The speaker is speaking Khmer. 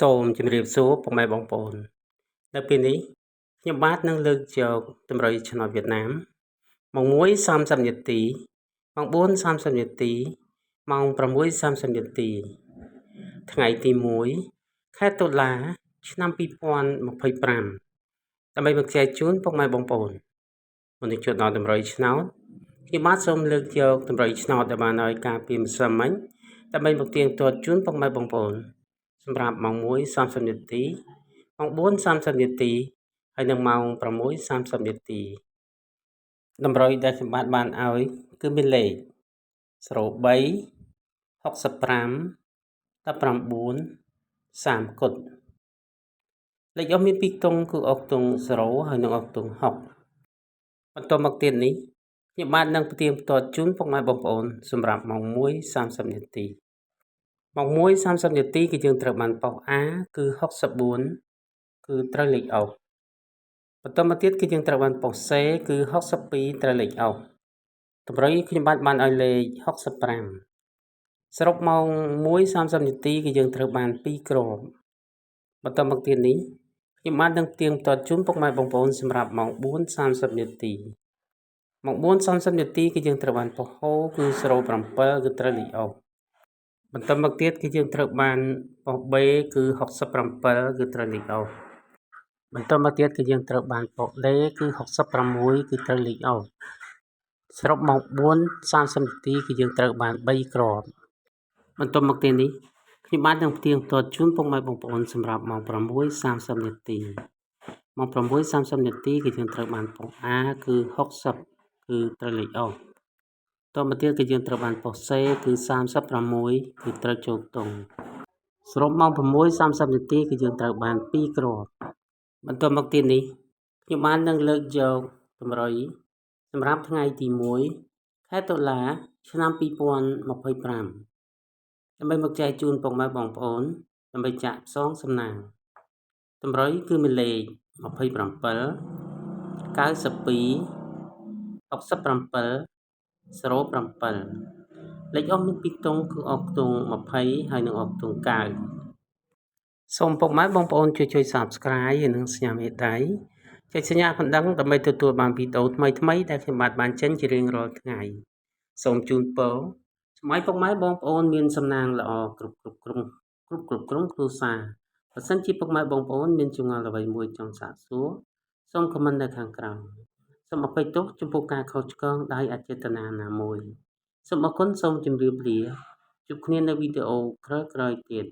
សូមជម្រាបសួរពុកម៉ែបងប្អូននៅពេលនេះខ្ញុំបាទនឹងលើកយកតម្រុយឆ្នោតវៀតណាមម៉ោង1:30នាទីម៉ោង4:30នាទីម៉ោង6:30នាទីថ្ងៃទី1ខែតុលាឆ្នាំ2025ដើម្បីមកចែកជូនពុកម៉ែបងប្អូនមុននឹងចូលដល់តម្រុយឆ្នោតខ្ញុំបាទសូមលើកយកតម្រុយឆ្នោតដែលបានឲ្យការពីម្សិលមិញដើម្បីមកទៀងទាត់ជូនពុកម៉ែបងប្អូនសម្រាប់ម៉ោង1:30នាទីម៉ោង4:30នាទីហើយនិងម៉ោង6:30នាទីតម្រុយដែលខ្ញុំបាទបានឲ្យគឺមានលេខ03 65 19 30គុតលេខអស់មាន2ខ្ទង់គឺអស់ខ្ទង់0ហើយនិងអស់ខ្ទង់6បន្តមកទៀតនេះខ្ញុំបាទនឹងផ្ទៀងផ្ទាត់ជូនពុកម៉ែបងប្អូនសម្រាប់ម៉ោង1:30នាទីម៉ោង1:30នាទីគឺយើងត្រូវបានប៉ុស A គឺ64គឺត្រូវលេខអុសបន្តមកទៀតគឺយើងត្រូវបានប៉ុស C គឺ62ត្រូវលេខអុសតម្រុយខ្ញុំបាទបានឲ្យលេខ65សរុបម៉ោង1:30នាទីគឺយើងត្រូវបាន2គ្រាប់បន្តមកទៀតនេះខ្ញុំបាទនឹងផ្ទៀងផ្ទាត់ជូនពុកម៉ែបងប្អូនសម្រាប់ម៉ោង4:30នាទីម៉ោង4:30នាទីគឺយើងត្រូវបានប៉ុសហូគឺ07គឺត្រូវលេខអុសបន្តមកទៀតគឺយើងត្រូវបានប៉ុស B គឺ67គឺត្រូវលេខអុសបន្តមកទៀតគឺយើងត្រូវបានប៉ុស D គឺ66គឺត្រូវលេខអុសសរុបម៉ោង4:30នាទីគឺយើងត្រូវបាន3គ្រាប់បន្តមកទៀតនេះខ្ញុំបាទនឹងផ្ទៀងផ្ទាត់ជូនពុកម៉ែបងប្អូនសម្រាប់ម៉ោង6:30នាទីម៉ោង6:30នាទីគឺយើងត្រូវបានប៉ុស A គឺ60គឺត្រូវលេខអុសតមកទៀតគឺយើងត្រូវបានប៉ុស C គឺ36គឺត្រូវចូលខ្ទង់សរុបម៉ោង6:30នាទីគឺយើងត្រូវបាន2គ្រាប់បន្តមកទៀតនេះខ្ញុំបាននឹងលើកយកតម្រុយសម្រាប់ថ្ងៃទី1ខែតុលាឆ្នាំ2025ដើម្បីមកចែកជូនពុកម៉ែបងប្អូនដើម្បីចាក់ផ្សងសំណាងតម្រុយគឺមានលេខ27 92 67 07លេខអស់មាន2ខ្ទង់គឺអស់ខ្ទង់20ហើយនិងអស់ខ្ទង់9សូមពុកម៉ែបងប្អូនជួយជួយ Subscribe ហើយនិងសញ្ញាមេដៃចុចសញ្ញាកណ្ដឹងដើម្បីទទួលបានវីដេអូថ្មីៗដែលខ្ញុំបាទបានចេញជារៀងរាល់ថ្ងៃសូមជូនពរសម័យពុកម៉ែបងប្អូនមានសំណាងល្អគ្រប់គ្រប់គ្រប់គ្រប់គ្រប់ក្រុមគ្រួសារបើសិនជាពុកម៉ែបងប្អូនមានចម្ងល់អ្វីមួយចង់សាកសួរសូម comment នៅខាងក្រោមសូមអភ័យទោសចំពោះការខុសឆ្គងដោយអចេតនាណាមួយសូមអរគុណសូមជម្រាបលាជួបគ្នានៅវីដេអូក្រោយៗទៀត។